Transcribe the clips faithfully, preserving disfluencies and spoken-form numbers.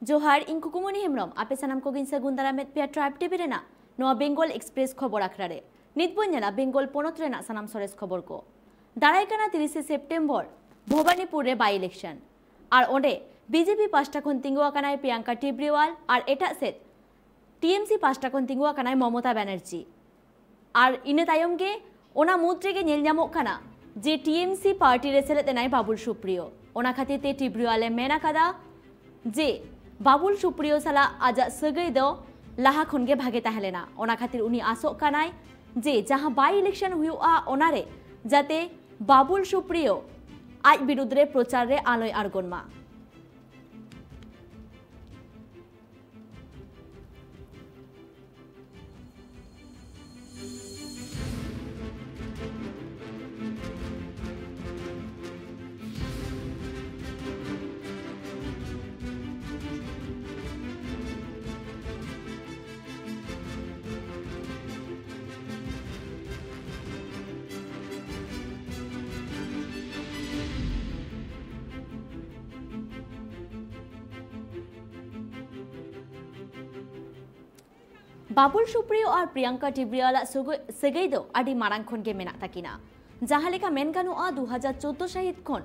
ᱡᱚᱦᱟᱨ, ᱤᱧ ᱠᱩᱠᱩᱢᱚᱱᱤ ᱦᱮᱢᱵᱨᱚᱢ᱾ ᱟᱯᱮ ᱥᱟᱱᱟᱢ ᱠᱚᱜᱮᱧ ᱥᱟᱹᱜᱩᱱ ᱫᱟᱨᱟᱢᱮᱫ ᱯᱮᱭᱟ ᱴᱨᱟᱭᱤᱵᱽ ᱴᱤᱵᱷᱤ ᱨᱮᱱᱟᱜ ᱱᱚᱣᱟ ᱵᱮᱝᱜᱚᱞ ᱮᱠᱥᱯᱨᱮᱥ ᱠᱷᱚᱵᱚᱨ ᱟᱠᱷᱲᱟ ᱨᱮ᱾ ᱱᱤᱛ ᱵᱚᱱ ᱧᱮᱞᱟ ᱵᱮᱝᱜᱚᱞ ᱯᱚᱱᱚᱛ ᱨᱮᱱᱟᱜ ᱥᱟᱱᱟᱢ ᱥᱚᱨᱮᱥ ᱠᱷᱚᱵᱚᱨ ᱠᱚ᱾ ᱫᱟᱨᱟᱭ ᱠᱟᱱᱟ ᱛᱤᱨᱤᱥᱮ ᱥᱮᱯᱴᱮᱢᱵᱚᱨ ᱵᱷᱚᱵᱟᱱᱤᱯᱩᱨ ᱨᱮ ᱵᱟᱭ ᱤᱞᱮᱠᱥᱚᱱ᱾ ᱟᱨ ᱚᱸᱰᱮ ᱵᱤᱡᱮᱯᱤ ᱯᱟᱦᱴᱟ ᱠᱷᱚᱱ ᱛᱤᱸᱜᱩ ᱟᱠᱟᱱᱟᱭ ᱯᱨᱤᱭᱟᱝᱠᱟ ᱴᱤᱵᱽᱨᱤᱣᱟᱞ ᱟᱨ ᱮᱴᱟᱜ ᱥᱮᱫ ᱴᱤᱮᱢᱥᱤ ᱯᱟᱦᱴᱟ ᱠᱷᱚᱱ ᱛᱤᱸᱜᱩ ᱟᱠᱟᱱᱟᱭ ᱢᱚᱢᱚᱛᱟ ᱵᱟᱱᱟᱨᱡᱤ᱾ ᱟᱨ ᱤᱱᱟᱹ ᱛᱟᱭᱚᱢ ᱜᱮ ᱚᱱᱟ ᱢᱩᱫᱽ ᱨᱮᱜᱮ ᱧᱮᱞ ᱧᱟᱢᱚᱜ ᱠᱟᱱᱟ ᱡᱮ ᱴᱤᱮᱢᱥᱤ ᱯᱟᱨᱴᱤ ᱨᱮ ᱥᱮᱞᱮᱫ ᱮᱱᱟᱭ ᱵᱟᱵᱩᱞ ᱥᱩᱯᱨᱤᱭᱚ᱾ ᱚᱱᱟ ᱠᱷᱟᱹᱛᱤᱨ ᱛᱮ ᱴᱤᱵᱽᱨᱤᱣᱟᱞ ᱮ ᱢᱮᱱ ᱟᱠᱟᱫᱟ ᱡᱮ ᱵᱟᱵᱩᱞ ᱥᱩᱯᱨᱤᱭᱚ ᱥᱟᱞᱟᱜ ᱟᱡᱟᱜ ᱥᱟᱹᱜᱟᱹᱭ ᱫᱚ ᱞᱟᱦᱟ ᱠᱷᱚᱱ ᱜᱮ ᱵᱷᱟᱜᱮ ᱛᱟᱦᱮᱸ ᱞᱮᱱᱟ᱾ ᱚᱱᱟ ᱠᱷᱟᱹᱛᱤᱨ ᱩᱱᱤ ᱟᱥᱚᱜ ᱠᱟᱱᱟᱭ ᱡᱮ ᱡᱟᱦᱟᱸ ᱵᱟᱭ ᱤᱞᱮᱠᱥᱚᱱ ᱦᱩᱭᱩᱜᱼᱟ, ᱚᱱᱟᱨᱮ ᱡᱟᱛᱮ ᱵᱟᱵᱩᱞ ᱥᱩᱯᱨᱤᱭᱚ ᱟᱡ ᱵᱤᱨᱩᱫᱽ ᱨᱮ ᱯᱨᱚᱪᱟᱨ ᱨᱮ ᱟᱞᱚᱭ ᱟᱬᱜᱚᱱ ᱢᱟ᱾ ᱵᱟᱵᱩᱞ ᱥᱩᱯᱨᱤᱭᱚ ᱟᱨ ᱯᱨᱤᱭᱟᱝᱠᱟ ᱴᱤᱵᱽᱨᱤᱣᱟᱞᱟᱜ ᱥᱩᱜᱟᱹ-, ᱥᱟᱹᱜᱟᱹᱭ ᱫᱚ ᱟᱹᱰᱤ ᱢᱟᱲᱟᱝ ᱠᱷᱚᱱ ᱜᱮ ᱢᱮᱱᱟᱜ ᱛᱟᱹᱠᱤᱱᱟ᱾ ᱡᱟᱦᱟᱸ ᱞᱮᱠᱟ ᱢᱮᱱ ᱜᱟᱱᱚᱜᱼᱟ, ᱫᱩ ᱦᱟᱡᱟᱨ ᱪᱳᱫᱽᱫᱳ ᱥᱟᱹᱦᱤᱛ ᱠᱷᱚᱱ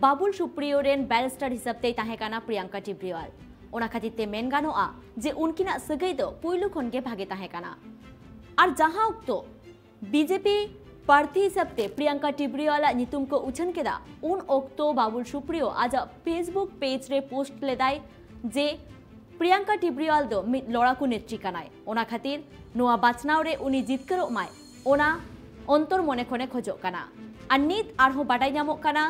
ᱵᱟᱵᱩᱞ ᱥᱩᱯᱨᱤᱭᱚ ᱨᱮᱱ ᱵᱮᱨᱤᱥᱴᱟᱨ ᱦᱤᱥᱟᱹᱵ ᱛᱮᱭ ᱛᱟᱦᱮᱸ ᱠᱟᱱᱟ ᱯᱨᱤᱭᱟᱝᱠᱟ ᱴᱤᱵᱽᱨᱤᱣᱟᱞ᱾ ᱚᱱᱟ ᱠᱷᱟᱹᱛᱤᱨ ᱛᱮ ᱢᱮᱱ ᱜᱟᱱᱚᱜᱼᱟ ᱡᱮ ᱩᱱᱠᱤᱱᱟᱜ ᱥᱟᱹᱜᱟᱹᱭ ᱫᱚ ᱯᱩᱭᱞᱩ ᱠᱷᱚᱱ ᱜᱮ ᱵᱷᱟᱜᱮ ᱛᱟᱦᱮᱸ ᱠᱟᱱᱟ᱾ ᱟᱨ ᱡᱟᱦᱟᱸ ᱚᱠᱛᱚ ᱵᱤᱡᱮᱯᱤ ᱯᱨᱟᱨᱛᱷᱤ ᱦᱤᱥᱟᱹᱵ ᱛᱮ ᱯᱨᱤᱭᱟᱝᱠᱟ ᱴᱤᱵᱽᱨᱤᱣᱟᱞᱟᱜ ᱧᱩᱛᱩᱢ ᱠᱚ ᱩᱪᱷᱟᱹᱱ ᱠᱮᱫᱟ, ᱩᱱ ᱚᱠᱛᱚ ᱵᱟᱵᱩᱞ ᱥᱩᱯᱨᱤᱭᱚ ᱟᱡᱟᱜ Facebook ᱯᱮᱡᱽ ᱨᱮ ᱯᱳᱥᱴ ᱞᱮᱫᱟᱭ ᱡᱮ ᱯᱨᱤᱭᱟᱝᱠᱟ ᱴᱤᱵᱽᱨᱤᱣᱟᱞ ᱫᱚ ᱢᱤᱫ ᱞᱚᱲᱟᱠᱩ ᱱᱮᱛᱨᱤ ᱠᱟᱱᱟᱭ᱾ ᱚᱱᱟ ᱠᱷᱟᱹᱛᱤᱨ ᱱᱚᱣᱟ ᱵᱟᱪᱷᱱᱟᱣ ᱨᱮ ᱩᱱᱤ ᱡᱤᱛᱠᱟᱹᱨᱚᱜ ᱢᱟᱭ, ᱚᱱᱟ ᱚᱱᱛᱚᱨ ᱢᱚᱱᱮ ᱠᱷᱚᱱᱮ ᱠᱷᱚᱡᱚᱜ ᱠᱟᱱᱟ᱾ ᱟᱨ ᱱᱤᱛ ᱟᱨᱦᱚᱸ ᱵᱟᱰᱟᱭ ᱧᱟᱢᱚᱜ ᱠᱟᱱᱟ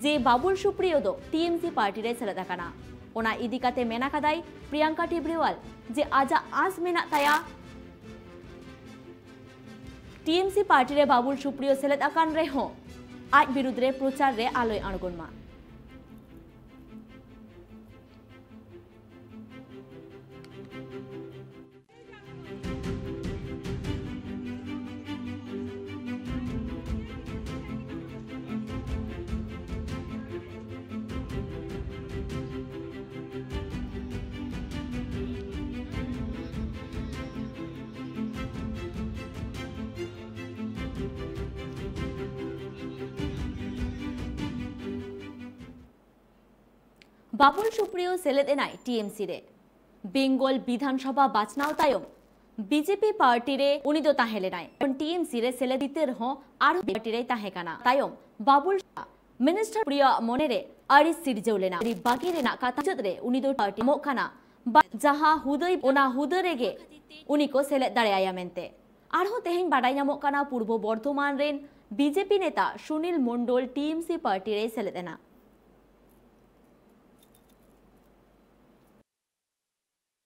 ᱡᱮ ᱵᱟᱵᱩᱞ ᱥᱩᱯᱨᱤᱭᱚ ᱫᱚ ᱴᱤᱮᱢᱥᱤ ᱯᱟᱨᱴᱤ ᱨᱮᱭ ᱥᱮᱞᱮᱫ ᱟᱠᱟᱱᱟ᱾ ᱚᱱᱟ ᱤᱫᱤ ᱠᱟᱛᱮ ᱢᱮᱱ ᱟᱠᱟᱫᱟᱭ ᱯᱨᱤᱭᱟᱝᱠᱟ ᱴᱤᱵᱽᱨᱤᱣᱟᱞ ᱡᱮ ᱟᱡᱟᱜ ᱟᱸᱥ ᱢᱮᱱᱟᱜ ᱛᱟᱭᱟ ᱴᱤᱮᱢᱥᱤ ᱯᱟᱨᱴᱤ ᱨᱮ ᱵᱟᱵᱩᱞ ᱥᱩᱯᱨᱤᱭᱚ ᱥᱮᱞᱮᱫ ᱟᱠᱟᱱ ᱨᱮᱦᱚᱸ ᱟᱡ ᱵᱤᱨᱩᱫᱽ ᱨᱮ ᱯᱨᱚᱪᱟᱨ ᱨᱮ ᱟᱞᱚᱭ ᱟᱬᱜᱚᱱ ᱢᱟ᱾ ᱵᱟᱵᱩᱞ ᱥᱩᱯᱨᱤᱭᱚ ᱥᱮᱞᱮᱫ ᱮᱱᱟᱭ ᱴᱤ ᱮᱢ ᱥᱤ ᱨᱮ᱾ ᱵᱮᱝᱜᱚᱞ ᱵᱤᱫᱷᱟᱱ ᱥᱚᱵᱷᱟ ᱵᱟᱪᱷᱱᱟᱣ ᱛᱟᱭᱚᱢ ᱵᱤ ᱡᱮ ᱯᱤ ᱯᱟᱨᱴᱤ ᱨᱮ ᱩᱱᱤ ᱫᱚ ᱛᱟᱦᱮᱸ ᱞᱮᱱᱟᱭ᱾ ᱴᱤ ᱮᱢ ᱥᱤ ᱨᱮ ᱥᱮᱞᱮᱫ ᱵᱷᱤᱛᱟᱹᱨ ᱨᱮᱦᱚᱸ ᱟᱨᱦᱚᱸ ᱯᱟᱨᱴᱤ ᱨᱮᱭ ᱛᱟᱦᱮᱸ ᱠᱟᱱᱟ᱾ ᱛᱟᱭᱚᱢ ᱵᱟᱵᱩᱞ ᱢᱤᱱᱤᱥᱴᱟᱨ ᱥᱩᱯᱨᱤᱭᱚᱣᱟᱜ ᱢᱚᱱᱮ ᱨᱮ ᱟᱹᱲᱤᱥ ᱥᱤᱨᱡᱟᱹᱣ ᱞᱮᱱᱟ᱾ ᱟᱹᱰᱤ ᱵᱟᱹᱜᱤ ᱨᱮᱱᱟᱜ ᱠᱟᱛᱷᱟ ᱢᱩᱪᱟᱹᱫ ᱨᱮ ᱩᱱᱤ ᱫᱚ ᱯᱟᱨᱴᱤ ᱮᱢᱚᱜ ᱠᱟᱱᱟ, ᱵᱟ-, ᱡᱟᱦᱟᱸ ᱦᱩᱫᱟᱹᱭ, ᱚᱱᱟ ᱦᱩᱫᱟᱹ ᱨᱮᱜᱮ ᱩᱱᱤ ᱠᱚ ᱥᱮᱞᱮᱫ ᱫᱟᱲᱮᱭᱟᱭᱟ ᱢᱮᱱᱛᱮ᱾ ᱟᱨᱦᱚᱸ ᱛᱮᱦᱮᱧ ᱵᱟᱰᱟᱭ ᱧᱟᱢᱚᱜ ᱠᱟᱱᱟ, ᱯᱩᱨᱵᱚ ᱵᱚᱨᱫᱷᱚᱢᱟᱱ ᱨᱮᱱ ᱵᱤ ᱡᱮ ᱯᱤ ᱱᱮᱛᱟ ᱥᱩᱱᱤᱞ ᱢᱚᱱᱰᱚᱞ ᱴᱤ ᱮᱢ ᱥᱤ ᱯᱟᱨᱴᱤ ᱨᱮᱭ ᱥᱮᱞᱮᱫ ᱮᱱᱟ᱾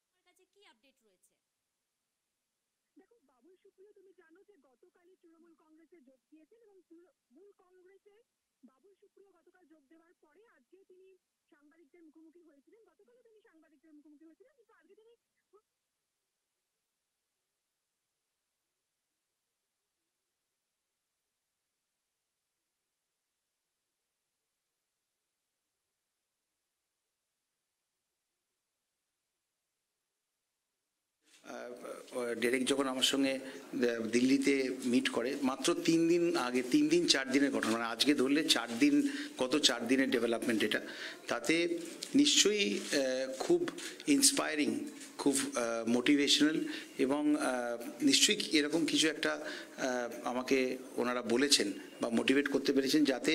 তোমার কাছে কি আপডেট রয়েছে? দেখো, বাবুল সুপ্রিয়, তুমি জানো যে গতকালই তৃণমূল কংগ্রেসে যোগ দিয়েছেন এবং তৃণমূল কংগ্রেসে বাবুল সুপ্রিয় গতকাল যোগ দেওয়ার পরে আজকেও তিনি সাংবাদিকদের মুখোমুখি হয়েছিলেন। গতকালও তিনি সাংবাদিকদের মুখোমুখি হয়েছিলেন, কিন্তু আজকে তিনি আহ, ডেরেক যখন আমার সঙ্গে, আহ, দিল্লিতে মিট করে, মাত্র তিন দিন আগে, তিন দিন, চার দিনের ঘটনা, মানে, আজকে ধরলে চার দিন, গত চার দিনের ডেভেলপমেন্ট এটা, তাতে নিশ্চয়ই, আহ, খুব ইন্সপায়ারিং, খুব মোটিভেশনাল এবং, আহ, নিশ্চয়ই এরকম কিছু একটা, আহ, আমাকে ওনারা বলেছেন বা মোটিভেট করতে পেরেছেন, যাতে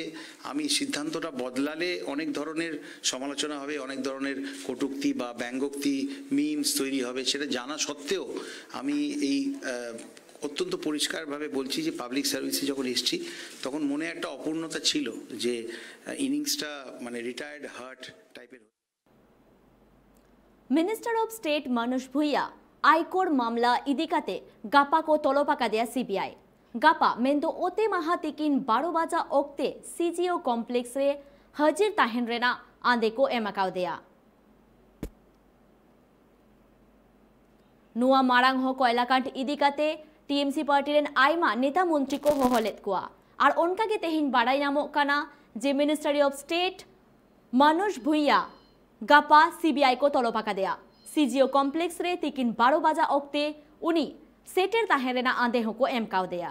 আমি সিদ্ধান্তটা বদলালে অনেক ধরনের সমালোচনা হবে, অনেক ধরনের কটূক্তি বা ব্যঙ্গোক্তি, মিমস তৈরি হবে, সেটা জানা সত্ত্বেও আমি এই, আহ, অত্যন্ত পরিষ্কারভাবে বলছি যে পাবলিক সার্ভিসে যখন এসছি, তখন মনে একটা অপূর্ণতা ছিল যে, আহ, ইনিংসটা মানে রিটায়ার্ড হার্ট টাইপের। Minister of State Manoj Bhuiya ᱟᱭᱠᱚᱨ ᱢᱟᱢᱞᱟ ᱤᱫᱤ ᱠᱟᱛᱮ ᱜᱟᱯᱟ ᱠᱚ ᱛᱚᱞᱚᱵ ᱟᱠᱟᱫᱮᱭᱟ ᱥᱤ ᱵᱤ ᱟᱭ᱾ ᱜᱟᱯᱟ ᱢᱮᱱᱫᱚ ᱚᱛᱮ ᱢᱟᱦᱟ ᱛᱤᱠᱤᱱ ᱵᱟᱨᱚ ᱵᱟᱡᱟ ᱚᱠᱛᱮ ᱥᱤ ᱡᱤ ᱳ ᱠᱚᱢᱯᱞᱮᱠᱥ ᱨᱮ ᱦᱟᱹᱡᱤᱨ ᱛᱟᱦᱮᱱ ᱨᱮᱱᱟᱜ ᱟᱸᱫᱮ ᱠᱚ ᱮᱢ ᱟᱠᱟᱣᱫᱮᱭᱟ᱾ ᱱᱚᱣᱟ ᱢᱟᱲᱟᱝ ᱦᱚᱸ ᱠᱚᱭᱞᱟᱠᱟᱱᱰ ᱤᱫᱤ ᱠᱟᱛᱮ ᱴᱤ ᱮᱢ ᱥᱤ ᱯᱟᱨᱴᱤ ᱨᱮᱱ ᱟᱭᱢᱟ ᱱᱮᱛᱟ ᱢᱚᱱᱛᱨᱤ ᱠᱚ ᱦᱚᱦᱚ ᱞᱮᱫ ᱠᱚᱣᱟ᱾ ᱟᱨ ᱚᱱᱠᱟ ᱜᱮ ᱛᱮᱦᱮᱧ ᱵᱟᱰᱟᱭ ᱧᱟᱢᱚᱜ ᱠᱟᱱᱟ ᱡᱮ Ministry of State ᱢᱟᱱᱳᱡᱽ ᱵᱷᱩᱸᱭᱟ ᱜᱟᱯᱟ ᱥᱤ ᱵᱤ ᱟᱭ ᱠᱚ ᱛᱚᱞᱚᱵ ᱟᱠᱟᱫᱮᱭᱟ᱾ ᱥᱤ ᱡᱤ ᱳ ᱠᱚᱢᱯᱞᱮᱠᱥ ᱨᱮ ᱛᱤᱠᱤᱱ ᱵᱟᱨᱚ ᱵᱟᱡᱟ ᱚᱠᱛᱮ ᱩᱱᱤ ᱥᱮᱴᱮᱨ ᱛᱟᱦᱮᱸ ᱨᱮᱱᱟᱜ ᱟᱸᱫᱮ ᱦᱚᱸᱠᱚ ᱮᱢ ᱠᱟᱣᱫᱮᱭᱟ᱾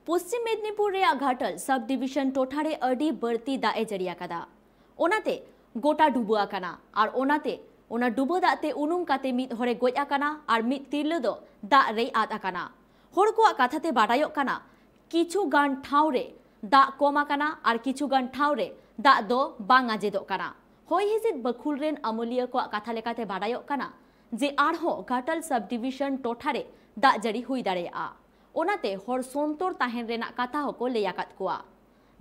ᱯᱚᱥᱪᱤᱢ ᱢᱮᱫᱽᱱᱤᱯᱩᱨ ᱨᱮᱭᱟᱜ ᱜᱷᱟᱴᱟᱞ ᱥᱟᱵ ᱰᱤᱵᱤᱥᱚᱱ ᱴᱚᱴᱷᱟ ᱨᱮ ᱟᱹᱰᱤ ᱵᱟᱹᱲᱛᱤ ᱫᱟᱜ ᱮ ᱡᱟᱹᱲᱤ ᱟᱠᱟᱫᱟ᱾ ᱚᱱᱟᱛᱮ ᱜᱚᱴᱟ ᱰᱩᱵᱟᱹ ᱟᱠᱟᱱᱟ ᱟᱨ ᱚᱱᱟᱛᱮ ᱚᱱᱟ ᱰᱩᱵᱟᱹ ᱫᱟᱜ ᱛᱮ ᱩᱱᱩᱢ ᱠᱟᱛᱮ ᱢᱤᱫ ᱦᱚᱲᱮ ᱜᱚᱡ ᱟᱠᱟᱱᱟ ᱟᱨ ᱢᱤᱫ ᱛᱤᱨᱞᱟᱹ ᱫᱚ ᱫᱟᱜ ᱨᱮᱭ ᱟᱫ ᱟᱠᱟᱱᱟ᱾ ᱦᱚᱲ ᱠᱚᱣᱟᱜ ᱠᱟᱛᱷᱟ ᱛᱮ ᱵᱟᱰᱟᱭᱚᱜ ᱠᱟᱱᱟ, ᱠᱤᱪᱷᱩ ᱜᱟᱱ ᱴᱷᱟᱶ ᱨᱮ ᱫᱟᱜ ᱠᱚᱢ ᱟᱠᱟᱱᱟ ᱟᱨ ᱠᱤᱪᱷᱩ ᱜᱟᱱ ᱴᱷᱟᱶ ᱨᱮ ᱫᱟᱜ ᱫᱚ ᱵᱟᱝ ᱟᱸᱡᱮᱫᱚᱜ ᱠᱟᱱᱟ᱾ ᱦᱚᱭ ᱦᱤᱸᱥᱤᱫ ᱵᱟᱹᱠᱷᱩᱞ ᱨᱮᱱ ᱟᱹᱢᱟᱹᱞᱤᱭᱟᱹ ᱠᱚᱣᱟᱜ ᱠᱟᱛᱷᱟ ᱞᱮᱠᱟᱛᱮ ᱵᱟᱰᱟᱭᱚᱜ ᱠᱟᱱᱟ ᱡᱮ ᱟᱨᱦᱚᱸ ᱜᱷᱟᱴᱟᱞ ᱥᱟᱵ ᱰᱤᱵᱤᱥᱚᱱ ᱴᱚᱴᱷᱟ ᱨᱮ ᱫᱟᱜ ᱡᱟᱹᱲᱤ ᱦᱩᱭ ᱫᱟᱲᱮᱭᱟᱜᱼᱟ᱾ ᱚᱱᱟᱛᱮ ᱦᱚᱲ ᱥᱚᱱᱛᱚᱨ ᱛᱟᱦᱮᱱ ᱨᱮᱱᱟᱜ ᱠᱟᱛᱷᱟ ᱦᱚᱸᱠᱚ ᱞᱟᱹᱭ ᱟᱠᱟᱫ ᱠᱚᱣᱟ᱾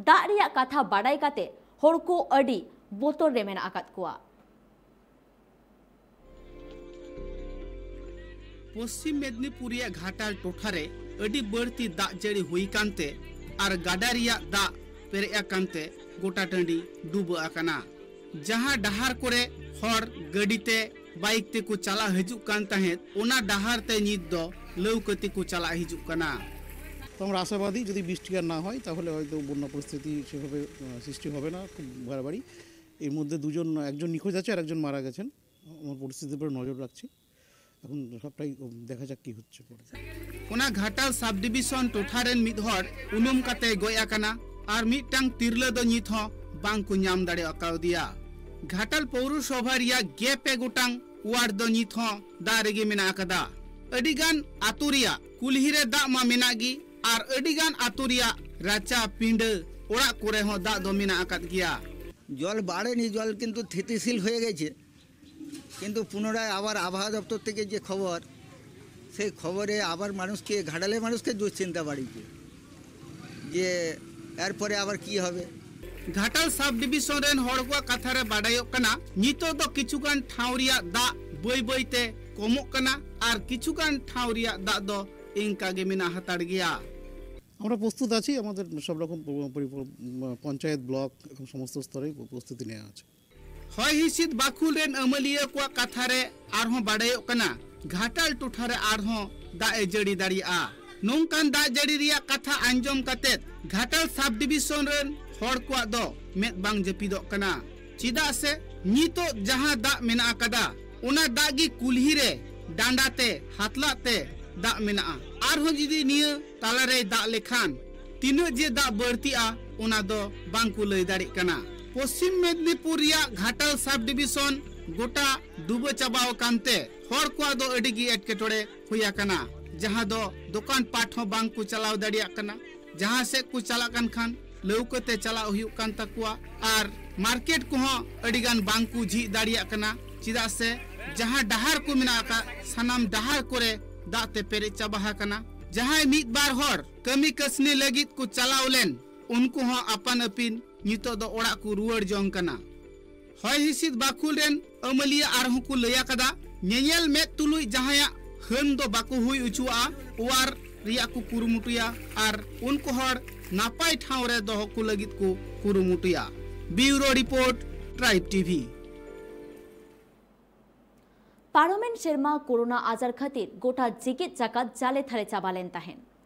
ᱫᱟᱜ ᱨᱮᱭᱟᱜ ᱠᱟᱛᱷᱟ ᱵᱟᱰᱟᱭ ᱠᱟᱛᱮ ᱦᱚᱲ ᱠᱚ ᱟᱹᱰᱤ ᱵᱚᱛᱚᱨ ᱨᱮ ᱢᱮᱱᱟᱜ ᱟᱠᱟᱫ ᱠᱚᱣᱟ᱾ ᱯᱚᱥᱪᱤᱢ ᱢᱮᱫᱽᱱᱤᱯᱩᱨ ᱨᱮᱭᱟᱜ ᱜᱷᱟᱴᱟᱞ ᱴᱚᱴᱷᱟ ᱨᱮ ᱟᱹᱰᱤ ᱵᱟᱹᱲᱛᱤ ᱫᱟᱜ ᱡᱟᱹᱲᱤ ᱦᱩᱭ ᱟᱠᱟᱱᱛᱮ ᱟᱨ ᱜᱟᱰᱟ ᱨᱮᱭᱟᱜ ᱫᱟᱜ ᱯᱮᱨᱮᱡ ᱟᱠᱟᱱᱛᱮ ᱜᱚᱴᱟ ᱴᱟᱺᱰᱤ ᱰᱩᱵᱟᱹ ᱟᱠᱟᱱᱟ᱾ ᱡᱟᱦᱟᱸ ᱰᱟᱦᱟᱨ ᱠᱚᱨᱮ ᱦᱚᱲ ᱜᱟᱹᱰᱤ ᱛᱮ, ᱵᱟᱭᱤᱠ ᱛᱮᱠᱚ ᱪᱟᱞᱟᱜ ᱦᱤᱡᱩᱜ ᱠᱟᱱ ᱛᱟᱦᱮᱸᱫ, ᱚᱱᱟ ᱰᱟᱦᱟᱨ ᱛᱮ ᱱᱤᱛ ᱫᱚ ᱞᱟᱹᱣᱠᱟᱹ ᱛᱮᱠᱚ ᱪᱟᱞᱟᱜ ᱦᱤᱡᱩᱜ ᱠᱟᱱᱟ᱾ তো আমরা আশাবাদী, যদি বৃষ্টি আর না হয়, তাহলে হয়তো বন্যা পরিস্থিতি সেভাবে, আহ, সৃষ্টি হবে না খুব বাড়াবাড়ি। এর মধ্যে দুজন, একজন নিখোঁজ আছে আর একজন মারা গেছেন। আমার পরিস্থিতির উপরে নজর রাখছি। এখন সবটাই দেখা যাক কি হচ্ছে পরে। ᱚᱱᱟ ᱜᱷᱟᱴᱟᱞ ᱥᱟᱵ ᱰᱤᱵᱤᱥᱚᱱ ᱴᱚᱴᱷᱟ ᱨᱮᱱ ᱢᱤᱫ ᱦᱚᱲ ᱩᱱᱩᱢ ᱠᱟᱛᱮᱭ ᱜᱚᱡ ᱟᱠᱟᱱᱟ ᱟᱨ ᱢᱤᱫᱴᱟᱝ ᱛᱤᱨᱞᱟᱹ ᱫᱚ ᱱᱤᱛ ᱦᱚᱸ ᱵᱟᱝ ᱠᱚ ᱧᱟᱢ ᱫᱟᱲᱮ ᱟᱠᱟᱣᱫᱮᱭᱟ᱾ ᱜᱷᱟᱴᱟᱞ ᱯᱳᱣᱨᱚᱥᱚᱵᱷᱟ ᱨᱮᱭᱟᱜ ᱜᱮᱞ ᱯᱮ ᱜᱚᱴᱟᱝ ᱣᱟᱨᱰ ᱫᱚ ᱱᱤᱛ ᱦᱚᱸ ᱫᱟᱜ ᱨᱮᱜᱮ ᱢᱮᱱᱟᱜ ᱟᱠᱟᱫᱟ᱾ ᱟᱹᱰᱤ ᱜᱟᱱ ᱟᱛᱳ ᱨᱮᱭᱟᱜ ᱠᱩᱞᱦᱤ ᱨᱮ ᱫᱟᱜ ᱢᱟ ᱢᱮᱱᱟᱜ ᱜᱮ, ᱟᱨ ᱟᱹᱰᱤ ᱜᱟᱱ ᱟᱛᱳ ᱨᱮᱭᱟᱜ ᱨᱟᱪᱟ, ᱯᱤᱸᱰᱟᱹ, ᱚᱲᱟᱜ ᱠᱚᱨᱮ ᱦᱚᱸ ᱫᱟᱜ ᱫᱚ ᱢᱮᱱᱟᱜ ᱟᱠᱟᱫ ᱜᱮᱭᱟ᱾ জল বাড়েনি, জল কিন্তু স্থিতিশীল হয়ে গেছে, কিন্তু পুনরায় আবার আবহাওয়া দপ্তর থেকে যে খবর, সেই খবরে আবার মানুষকে, ঘাটালের মানুষকে দুশ্চিন্তা বাড়িয়েছে যে এরপরে আবার কি হবে। ᱜᱷᱟᱴᱟᱞ ᱥᱟᱵ ᱰᱤᱵᱤᱥᱚᱱ ᱨᱮᱱ ᱦᱚᱲ ᱠᱚᱣᱟᱜ ᱠᱟᱛᱷᱟ ᱨᱮ ᱵᱟᱰᱟᱭᱚᱜ ᱠᱟᱱᱟ, ᱱᱤᱛᱚᱜ ᱫᱚ ᱠᱤᱪᱷᱩ ᱜᱟᱱ ᱴᱷᱟᱶ ᱨᱮᱭᱟᱜ ᱫᱟᱜ ᱵᱟᱹᱭ ᱵᱟᱹᱭ ᱛᱮ ᱠᱚᱢᱚᱜ ᱠᱟᱱᱟ ᱟᱨ ᱠᱤᱪᱷᱩ ᱜᱟᱱ ᱴᱷᱟᱶ ᱨᱮᱭᱟᱜ ᱫᱟᱜ ᱫᱚ ᱤᱱᱠᱟ ᱜᱮ ᱢᱮᱱᱟᱜ ᱦᱟᱛᱟᱲ ᱜᱮᱭᱟ᱾ আমরা প্রস্তুত আছি, আমাদের সব রকম পরি-, পরি-, পঞ্চায়েত, ব্লক এবং সমস্ত স্তরে প্রস্তুতি নেওয়া আছে। ᱦᱚᱭ ᱦᱤᱸᱥᱤᱫ ᱵᱟᱹᱠᱷᱩᱞ ᱨᱮᱱ ᱟᱹᱢᱟᱹᱞᱤᱭᱟᱹ ᱠᱚᱣᱟᱜ ᱠᱟᱛᱷᱟ ᱨᱮ ᱟᱨᱦᱚᱸ ᱵᱟᱰᱟᱭᱚᱜ ᱠᱟᱱᱟ, ᱜᱷᱟᱴᱟᱞ ᱴᱚᱴᱷᱟ ᱨᱮ ᱟᱨᱦᱚᱸ ᱫᱟᱜ ᱮ ᱡᱟᱹᱲᱤ ᱫᱟᱲᱮᱭᱟᱜᱼᱟ᱾ ᱱᱚᱝᱠᱟᱱ ᱫᱟᱜ ᱡᱟᱹᱲᱤ ᱨᱮᱭᱟᱜ ᱠᱟᱛᱷᱟ ᱟᱸᱡᱚᱢ ᱠᱟᱛᱮ ᱜᱷᱟᱴᱟᱞ ᱥᱟᱵ ᱰᱤᱵᱤᱥᱚᱱ ᱨᱮᱱ ᱦᱚᱲ ᱠᱚᱣᱟᱜ ᱫᱚ ᱢᱮᱫ ᱵᱟᱝ ᱡᱟᱹᱯᱤᱫᱚᱜ ᱠᱟᱱᱟ᱾ ᱪᱮᱫᱟᱜ ᱥᱮ ᱱᱤᱛᱚᱜ ᱡᱟᱦᱟᱸ ᱫᱟᱜ ᱢᱮᱱᱟᱜ ᱟᱠᱟᱫᱟ, ᱚᱱᱟ ᱫᱟᱜ ᱜᱮ ᱠᱩᱞᱦᱤ ᱨᱮ ᱰᱟᱸᱰᱟ ᱛᱮ, ᱦᱟᱛᱞᱟᱜ ᱛᱮ ᱫᱟᱜ ᱢᱮᱱᱟᱜᱼᱟ᱾ ᱟᱨᱦᱚᱸ ᱡᱩᱫᱤ ᱱᱤᱭᱟᱹ ᱛᱟᱞᱟᱨᱮᱭ ᱫᱟᱜ ᱞᱮᱠᱷᱟᱱ ᱛᱤᱱᱟᱹᱜ ᱡᱮ ᱫᱟᱜ ᱵᱟᱹᱲᱛᱤᱜᱼᱟ, ᱚᱱᱟ ᱫᱚ ᱵᱟᱝ ᱠᱚ ᱞᱟᱹᱭ ᱫᱟᱲᱮᱭᱟᱜ ᱠᱟᱱᱟ᱾ ᱯᱚᱥᱪᱤᱢ ᱢᱮᱫᱽᱱᱤᱯᱩᱨ ᱨᱮᱭᱟᱜ ᱜᱷᱟᱴᱟᱞ ᱥᱟᱵ ᱰᱤᱵᱤᱥᱚᱱ ᱜᱚᱴᱟ ᱰᱩᱵᱟᱹ ᱪᱟᱵᱟᱣ ᱟᱠᱟᱱ ᱛᱮ ᱦᱚᱲ ᱠᱚᱣᱟᱜ ᱫᱚ ᱟᱹᱰᱤ ᱜᱮ ᱮᱴᱠᱮᱴᱚᱬᱮ ᱦᱩᱭ ᱟᱠᱟᱱᱟ, ᱡᱟᱦᱟᱸ ᱫᱚ ᱫᱚᱠᱟᱱ ᱯᱟᱴ ᱦᱚᱸ ᱵᱟᱝ ᱠᱚ ᱪᱟᱞᱟᱣ ᱫᱟᱲᱮᱭᱟᱜ ᱠᱟᱱᱟ᱾ ᱡᱟᱦᱟᱸ ᱥᱮᱫ ᱠᱚ ᱪᱟᱞᱟᱜ ᱠᱟᱱ ᱠᱷᱟᱱ ᱞᱟᱹᱣᱠᱟᱹ ᱛᱮ ᱪᱟᱞᱟᱜ ᱦᱩᱭᱩᱜ ᱠᱟᱱ ᱛᱟᱠᱚᱣᱟ᱾ ᱟᱨ ᱢᱟᱨᱠᱮᱴ ᱠᱚᱦᱚᱸ ᱟᱹᱰᱤ ᱜᱟᱱ ᱵᱟᱝ ᱠᱚ ᱡᱷᱤᱡ ᱫᱟᱲᱮᱭᱟᱜ ᱠᱟᱱᱟ, ᱪᱮᱫᱟᱜ ᱥᱮ ᱡᱟᱦᱟᱸ ᱰᱟᱦᱟᱨ ᱠᱚ ᱢᱮᱱᱟᱜ ᱟᱠᱟᱫ, ᱥᱟᱱᱟᱢ ᱰᱟᱦᱟᱨ ᱠᱚᱨᱮ ᱫᱟᱜ ᱛᱮ ᱯᱮᱨᱮᱡ ᱪᱟᱵᱟ ᱟᱠᱟᱱᱟ᱾ ᱡᱟᱦᱟᱸᱭ ᱢᱤᱫ ᱵᱟᱨ ᱦᱚᱲ ᱠᱟᱹᱢᱤ ᱠᱟᱹᱥᱱᱤ ᱞᱟᱹᱜᱤᱫ ᱠᱚ ᱪᱟᱞᱟᱣ ᱞᱮᱱ, ᱩᱱᱠᱩ ᱦᱚᱸ ᱟᱯᱟᱱ ᱟᱹᱯᱤᱱ ᱱᱤᱛᱚᱜ ᱫᱚ ᱚᱲᱟᱜ ᱠᱚ ᱨᱩᱣᱟᱹᱲ ᱡᱚᱝ ᱠᱟᱱᱟ᱾ ᱦᱚᱭ ᱦᱤᱸᱥᱤᱫ ᱵᱟᱹᱠᱷᱩᱞ ᱨᱮᱱ ᱟᱹᱢᱟᱹᱞᱤᱭᱟᱹ ᱟᱨᱦᱚᱸ ᱠᱚ ᱞᱟᱹᱭ ᱟᱠᱟᱫᱟ, ᱧᱮᱧᱮᱞ ᱢᱮᱫ ᱛᱩᱞᱩᱡ ᱡᱟᱦᱟᱸᱭᱟᱜ ᱦᱟᱹᱱ ᱫᱚ ᱵᱟᱠᱚ ᱦᱩᱭ ᱦᱚᱪᱚᱣᱟᱜᱼᱟ, ᱚᱣᱟᱨ ᱨᱮᱭᱟᱜ ᱠᱚ ᱠᱩᱨᱩᱢᱩᱴᱩᱭᱟ ᱟᱨ ᱩᱱᱠᱩ ᱦᱚᱲ ᱱᱟᱯᱟᱭ ᱴᱷᱟᱶ ᱨᱮ ᱫᱚᱦᱚ ᱠᱚ ᱞᱟᱹᱜᱤᱫ ᱠᱚ ᱠᱩᱨᱩᱢᱩᱴᱩᱭᱟ᱾ ᱵᱤᱭᱩᱨᱳ ᱨᱤᱯᱳᱨᱴ, ᱴᱨᱟᱭᱤᱵᱽ ᱴᱤᱵᱷᱤ᱾ ᱯᱟᱨᱚᱢᱮᱱ ᱥᱮᱨᱢᱟ ᱠᱳᱨᱳᱱᱟ ᱟᱡᱟᱨ ᱠᱷᱟᱹᱛᱤᱨ ᱜᱚᱴᱟ ᱡᱮᱜᱮᱛ ᱡᱟᱠᱟᱛ ᱡᱟᱞᱮ ᱛᱷᱟᱞᱮ ᱪᱟᱵᱟ ᱞᱮᱱ ᱛᱟᱦᱮᱸᱱ᱾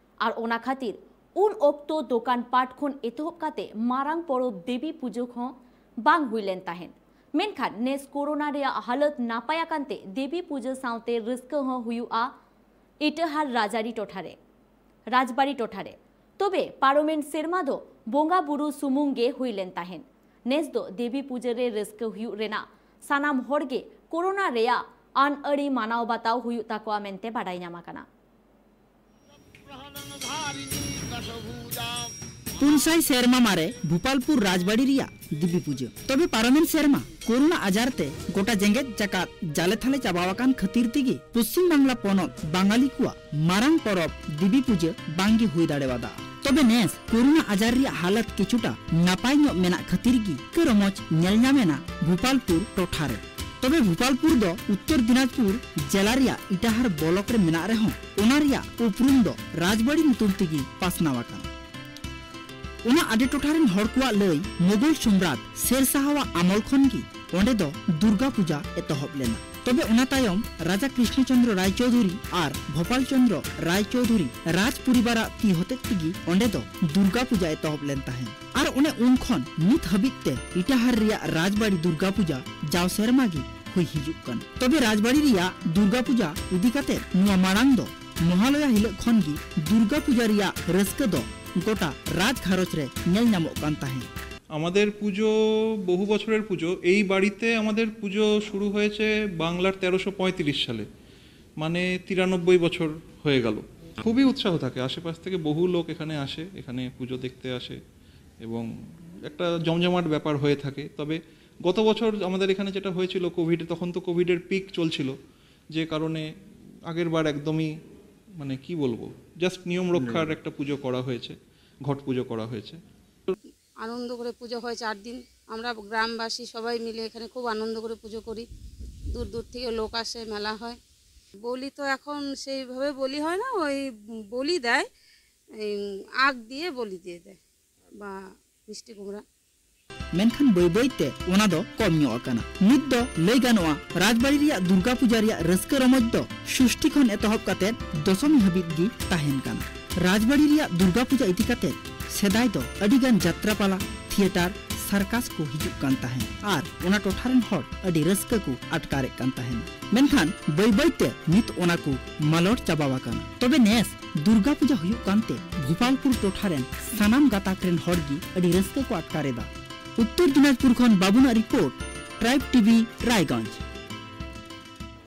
ᱟᱨ ᱚᱱᱟ ᱠᱷᱟᱹᱛᱤᱨ ᱩᱱ ᱚᱠᱛᱚ ᱫᱚᱠᱟᱱ ᱯᱟᱴ ᱠᱷᱚᱱ ᱮᱛᱚᱦᱚᱵ ᱠᱟᱛᱮ ᱢᱟᱨᱟᱝ ᱯᱚᱨᱚᱵᱽ ᱫᱮᱵᱤ ᱯᱩᱡᱟᱹ ᱦᱚᱸ ᱵᱟᱝ ᱦᱩᱭ ᱞᱮᱱ ᱛᱟᱦᱮᱸᱱ᱾ ᱢᱮᱱᱠᱷᱟᱱ ᱱᱮᱥ ᱠᱳᱨᱳᱱᱟ ᱨᱮᱭᱟᱜ ᱦᱟᱞᱚᱛ ᱱᱟᱯᱟᱭ ᱟᱠᱟᱱ ᱛᱮ ᱫᱮᱵᱤ ᱯᱩᱡᱟᱹ ᱥᱟᱶᱛᱮ ᱨᱟᱹᱥᱠᱟᱹ ᱦᱚᱸ ᱦᱩᱭᱩᱜᱼᱟ ᱤᱴᱟᱹᱦᱟᱨ ᱨᱟᱡᱽᱟᱹᱨᱤ ᱴᱚᱴᱷᱟ ᱨᱮ, ᱨᱟᱡᱽᱵᱟᱲᱤ ᱴᱚᱴᱷᱟ ᱨᱮ᱾ ᱛᱚᱵᱮ ᱯᱟᱨᱚᱢᱮᱱ ᱥᱮᱨᱢᱟ ᱫᱚ ᱵᱚᱸᱜᱟ ᱵᱩᱨᱩ ᱥᱩᱢᱩᱝ ᱜᱮ ᱦᱩᱭ ᱞᱮᱱ ᱛᱟᱦᱮᱸᱱ᱾ ᱱᱮᱥ ᱫᱚ ᱫᱮᱵᱤ ᱯᱩᱡᱟᱹ ᱨᱮ ᱨᱟᱹᱥᱠᱟᱹ ᱦᱩᱭᱩᱜ ᱨᱮᱱᱟᱜ ᱥᱟᱱᱟᱢ ᱦᱚᱲ ᱜᱮ ᱠᱳᱨᱳᱱᱟ ᱨᱮᱭᱟᱜ ᱟᱹᱱ ᱟᱹᱨᱤ ᱢᱟᱱᱟᱣ ᱵᱟᱛᱟᱣ ᱦᱩᱭᱩᱜ ᱛᱟᱠᱚᱣᱟ ᱢᱮᱱᱛᱮ ᱵᱟᱰᱟᱭ ᱧᱟᱢ ᱟᱠᱟᱱᱟ᱾ ᱯᱩᱱ ᱥᱟᱭ ᱥᱮᱨᱢᱟ ᱢᱟᱨᱮ ᱵᱷᱩᱯᱟᱞᱯᱩᱨ ᱨᱟᱡᱽᱵᱟᱲᱤ ᱨᱮᱭᱟᱜ ᱫᱮᱵᱤ ᱯᱩᱡᱟᱹ᱾ ᱛᱚᱵᱮ ᱯᱟᱨᱚᱢᱮᱱ ᱥᱮᱨᱢᱟ ᱠᱳᱨᱳᱱᱟ ᱟᱡᱟᱨ ᱛᱮ ᱜᱚᱴᱟ ᱡᱮᱜᱮᱛ ᱡᱟᱠᱟᱛ ᱡᱟᱞᱮ ᱛᱷᱟᱞᱮ ᱪᱟᱵᱟᱣ ᱟᱠᱟᱱ ᱠᱷᱟᱹᱛᱤᱨ ᱛᱮᱜᱮ ᱯᱚᱥᱪᱤᱢ ᱵᱟᱝᱞᱟ ᱯᱚᱱᱚᱛ ᱵᱟᱝᱟᱞᱤ ᱠᱚᱣᱟᱜ ᱢᱟᱨᱟᱝ ᱯᱚᱨᱚᱵᱽ ᱫᱮᱵᱤ ᱯᱩᱡᱟᱹ ᱵᱟᱝᱜᱮ ᱦᱩᱭ ᱫᱟᱲᱮᱣᱟᱫᱟ᱾ ᱛᱚᱵᱮ ᱱᱮᱥ ᱠᱳᱨᱳᱱᱟ ᱟᱡᱟᱨ ᱨᱮᱭᱟᱜ ᱦᱟᱞᱚᱛ ᱠᱤᱪᱷᱩᱴᱟ ᱱᱟᱯᱟᱭ ᱧᱚᱜ ᱢᱮᱱᱟᱜ ᱠᱷᱟᱹᱛᱤᱨ ᱜᱮ ᱨᱟᱹᱥᱠᱟᱹ ᱨᱚᱢᱚᱡᱽ ᱧᱮᱞ ᱧᱟᱢ ᱮᱱᱟ ᱵᱷᱩᱯᱟᱞᱯᱩᱨ ᱴᱚᱴᱷᱟ ᱨᱮ᱾ ᱛᱚᱵᱮ ᱵᱷᱩᱯᱟᱞᱯᱩᱨ ᱫᱚ ᱩᱛᱛᱚᱨ ᱫᱤᱱᱟᱡᱽᱯᱩᱨ ᱡᱮᱞᱟ ᱨᱮᱭᱟᱜ ᱤᱴᱟᱦᱟᱨ ᱵᱞᱚᱠ ᱨᱮ ᱢᱮᱱᱟᱜ ᱨᱮᱦᱚᱸ ᱚᱱᱟ ᱨᱮᱭᱟᱜ ᱩᱯᱨᱩᱢ ᱫᱚ ᱨᱟᱡᱽᱵᱟᱲᱤ ᱧᱩᱛᱩᱢ ᱛᱮᱜᱮ ᱯᱟᱥᱱᱟᱣ ᱟᱠᱟᱱᱟ᱾ ᱚᱱᱟ ᱟᱰᱮ ᱴᱚᱴᱷᱟ ᱨᱮᱱ ᱦᱚᱲ ᱠᱚᱣᱟᱜ ᱞᱟᱹᱭ, ᱢᱳᱜᱚᱞ ᱥᱚᱢᱨᱟᱴ ᱥᱮᱨ ᱥᱟᱦᱟᱣᱟᱜ ᱟᱢᱚᱞ ᱠᱷᱚᱱ ᱜᱮ ᱚᱸᱰᱮ ᱫᱚ ᱫᱩᱨᱜᱟ ᱯᱩᱡᱟ ᱮᱛᱚᱦᱚᱵ ᱞᱮᱱᱟ᱾ ᱛᱚᱵᱮ ᱚᱱᱟ ᱛᱟᱭᱚᱢ ᱨᱟᱡᱟ ᱠᱨᱤᱥᱱᱚ ᱪᱚᱸᱫᱽᱨᱚ ᱨᱟᱭ ᱪᱳᱣᱫᱷᱩᱨᱤ ᱟᱨ ᱵᱷᱚᱯᱟᱞ ᱪᱚᱸᱫᱽᱨᱚ ᱨᱟᱭ ᱪᱳᱣᱫᱷᱩᱨᱤ ᱨᱟᱡᱽ ᱯᱚᱨᱤᱵᱟᱨᱟᱜ ᱛᱤ ᱦᱚᱛᱮᱡ ᱛᱮᱜᱮ ᱚᱸᱰᱮ ᱫᱚ ᱫᱩᱨᱜᱟ ᱯᱩᱡᱟ ᱮᱛᱚᱦᱚᱵ ᱞᱮᱱ ᱛᱟᱦᱮᱸᱫ᱾ ᱟᱨ ᱚᱱᱮ ᱩᱱ ᱠᱷᱚᱱ ᱱᱤᱛ ᱦᱟᱹᱵᱤᱡ ᱛᱮ ᱤᱴᱟᱦᱟᱨ ᱨᱮᱭᱟᱜ ᱨᱟᱡᱽᱵᱟᱲᱤ ᱫᱩᱨᱜᱟ ᱯᱩᱡᱟ ᱡᱟᱣ ᱥᱮᱨᱢᱟ ᱜᱮ ᱦᱩᱭ ᱦᱤᱡᱩᱜ ᱠᱟᱱᱟ᱾ ᱛᱚᱵᱮ ᱨᱟᱡᱽᱵᱟᱲᱤ ᱨᱮᱭᱟᱜ ᱫᱩᱨᱜᱟ ᱯᱩᱡᱟ ᱤᱫᱤ ᱠᱟᱛᱮ ᱱᱚᱣᱟ ᱢᱟᱲᱟᱝ ᱫᱚ ᱢᱚᱦᱟᱞᱚᱭᱟ ᱦᱤᱞᱚᱜ ᱠᱷᱚᱱ ᱜᱮ ᱫᱩᱨᱜᱟ ᱯᱩᱡᱟ ᱨᱮᱭᱟᱜ ᱨᱟᱹᱥᱠᱟᱹ ᱫᱚ ᱜᱚᱴᱟ ᱨᱟᱡᱽ ᱜᱷᱟᱨᱚᱸᱡᱽ ᱨᱮ ᱧᱮᱞ ᱧᱟᱢᱚᱜ ᱠᱟᱱ ᱛᱟᱦᱮᱸᱫ᱾ আমাদের পুজো, বহু বছরের পুজো। এই বাড়িতে আমাদের পুজো শুরু হয়েছে বাংলার তেরোশো পঁয়ত্রিশ সালে, মানে তিরানব্বই বছর হয়ে গেল। খুবই উৎসাহ থাকে, আশেপাশ থেকে বহু লোক এখানে আসে, এখানে পুজো দেখতে আসে এবং একটা জমজমাট ব্যাপার হয়ে থাকে। তবে গত বছর আমাদের এখানে যেটা হয়েছিল কোভিডে, তখন তো কোভিডের পিক চলছিল, যে কারণে আগের বার একদমই, মানে কি বলবো, জাস্ট নিয়ম রক্ষার একটা পুজো করা হয়েছে, ঘট পুজো করা হয়েছে। আনন্দ করে পুজো হয় চার দিন। আমরা গ্রামবাসী সবাই মিলে এখানে খুব আনন্দ করে পুজো করি। দূর দূর থেকে লোক আসে, মেলা হয়। বলি তো এখন সেইভাবে বলি হয় না, ওই বলি দেয়, এই আখ দিয়ে বলি দিয়ে দেয় বা মিষ্টি কুমড়া। ᱢᱮᱱᱠᱷᱟᱱ ᱵᱟᱹᱭ ᱵᱟᱹᱭ ᱛᱮ ᱚᱱᱟ ᱫᱚ ᱠᱚᱢ ᱧᱚᱜ ᱟᱠᱟᱱᱟ᱾ ᱱᱤᱛ ᱫᱚ ᱞᱟᱹᱭ ᱜᱟᱱᱚᱜᱼᱟ, ᱨᱟᱡᱽᱵᱟᱲᱤ ᱨᱮᱭᱟᱜ ᱫᱩᱨᱜᱟ ᱯᱩᱡᱟ ᱨᱮᱭᱟᱜ ᱨᱟᱹᱥᱠᱟᱹ ᱨᱚᱢᱚᱡᱽ ᱫᱚ ᱥᱩᱥᱴᱤ ᱠᱷᱚᱱ ᱮᱛᱚᱦᱚᱵ ᱠᱟᱛᱮ ᱫᱚᱥᱚᱢᱤ ᱦᱟᱹᱵᱤᱡ ᱜᱮ ᱛᱟᱦᱮᱱ ᱠᱟᱱᱟ᱾ ᱨᱟᱡᱽᱵᱟᱲᱤ ᱨᱮᱭᱟᱜ ᱫᱩᱨᱜᱟ ᱯᱩᱡᱟ ᱤᱫᱤ ᱠᱟᱛᱮ ᱥᱮᱫᱟᱭ ᱫᱚ ᱟᱹᱰᱤ ᱜᱟᱱ ᱡᱟᱛᱨᱟ ᱯᱟᱞᱟ, ᱛᱷᱤᱭᱮᱴᱟᱨ, ᱥᱟᱨᱠᱟᱥ ᱠᱚ ᱦᱤᱡᱩᱜ ᱠᱟᱱ ᱛᱟᱦᱮᱸᱫ ᱟᱨ ᱚᱱᱟ ᱴᱚᱴᱷᱟ ᱨᱮᱱ ᱦᱚᱲ ᱟᱹᱰᱤ ᱨᱟᱹᱥᱠᱟᱹ ᱠᱚ ᱟᱴᱠᱟᱨᱮᱫ ᱠᱟᱱ ᱛᱟᱦᱮᱸᱫ᱾ ᱢᱮᱱᱠᱷᱟᱱ ᱵᱟᱹᱭ ᱵᱟᱹᱭ ᱛᱮ ᱱᱤᱛ ᱚᱱᱟ ᱠᱚ ᱢᱟᱞᱚᱴ ᱪᱟᱵᱟᱣ ᱟᱠᱟᱱᱟ᱾ ᱛᱚᱵᱮ ᱱᱮᱥ ᱫᱩᱨᱜᱟ ᱯᱩᱡᱟ ᱦᱩᱭᱩᱜ ᱠᱟᱱᱛᱮ ᱜᱳᱯᱟᱞᱯᱩᱨ ᱴᱚᱴᱷᱟ ᱨᱮᱱ ᱥᱟᱱᱟᱢ ᱜᱟᱛᱟᱠ ᱨᱮᱱ ᱦᱚᱲ ᱜᱮ ᱟᱹᱰᱤ ᱨᱟᱹᱥᱠᱟᱹ ᱠᱚ ᱟᱴᱠᱟᱨ ᱮᱫᱟ᱾ ᱩᱛᱛᱚᱨ ᱫᱤᱱᱟᱡᱽᱯᱩᱨ ᱠᱷᱚᱱ ᱵᱟᱵᱩᱱᱟᱜ ᱨᱤᱯᱳᱨᱴ, ᱴᱨᱟᱭᱤᱵᱽ ᱴᱤᱵᱷᱤ, ᱨᱟᱭᱜᱚᱸᱡᱽ᱾